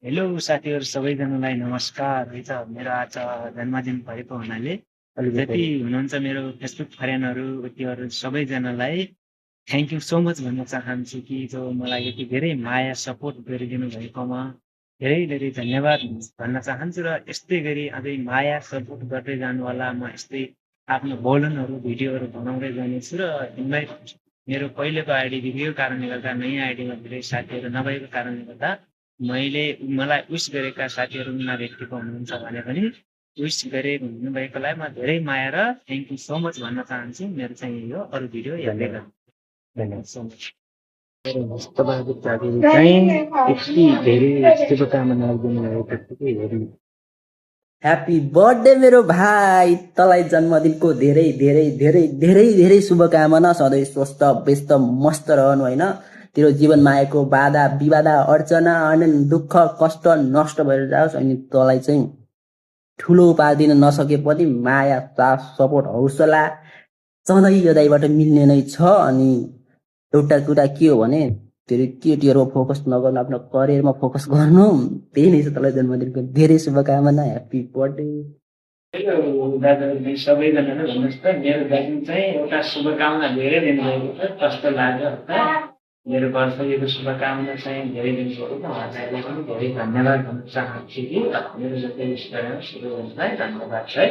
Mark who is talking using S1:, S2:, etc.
S1: Hello साथीहरू सबैजनालाई नमस्कार है त मेरो आज जन्मदिन भएको हुनाले जति हुनुहुन्छ मेरो फेसबुक फ्रेन्डहरू त्योहरू सबैजनालाई थ्याङ्क यू सो मच भन्न चाहन्छु कि जो मलाई यति धेरै माया सपोर्ट गरिदिनु भएकोमा धेरै धेरै धन्यवाद भन्न चाहन्छु र यस्तै गरी अझै माया सपोर्ट गर्दै जानु होला। म यस्तै आफ्नो बोलनहरू भिडियोहरू बनाउँदै जानेछु र इन्भाइट मेरो पहिलेको आइडीदेखिको कारणले गर्दा नयाँ आइडीमा धेरै साथीहरू नभएको कारणले गर्दा मैले मलाई विस गरेका साथीहरू मुना व्यक्तिको हुनुहुन्छ भने पनि विस गरे हुनुभएकोलाई म धेरै माया र थ्याङ्क यू सो मच भन्न चाहन्छु। मेरो चाहिँ यो अरू भिडियो हेर्दै गर्नु धन्यवाद सो मच। मेरो हस्तबहादुर दाजुले चाहिँ यति धेरै शुभकामनाहरू दिनुभएको थियो कि हेर्नु।
S2: ह्याप्पी बर्थडे मेरो भाइ, तँलाई जन्मदिनको धेरै धेरै धेरै धेरै धेरै शुभकामना। सधैँ स्वस्थ व्यस्त मस्त रहनु होइन। तेरो जीवनमा आएको बाधा विवादा अर्चना अनि दुःख कष्ट नष्ट भएर जाओस्। अनि तँलाई चाहिँ ठुलो पारिदिन नसके पनि माया साथ सपोर्ट हौसला सधैँ यो दाइबाट मिल्ने नै छ। अनि एउटा कुरा के हो भने तेरो केटीहरूमा फोकस नगर्नु, आफ्नो करियरमा फोकस गर्नु। त्यही नै छ तँलाई जन्मदिनको धेरै शुभकामना। Happy birthday.
S1: दाजुहरूले सबैजनाले भन्नुहोस् त मेरो दाजु चाहिँ एउटा शुभकामना धेरै दिनुभएको छ कस्तो लाग्यो त मेरो बर्थडेको शुभकामना चाहिँ धेरै दिनुभयो। उहाँलाई पनि धेरै धन्यवाद भन्न चाहन्छु कि मेरो जति विस गरेर सबैजनालाई धन्यवाद है।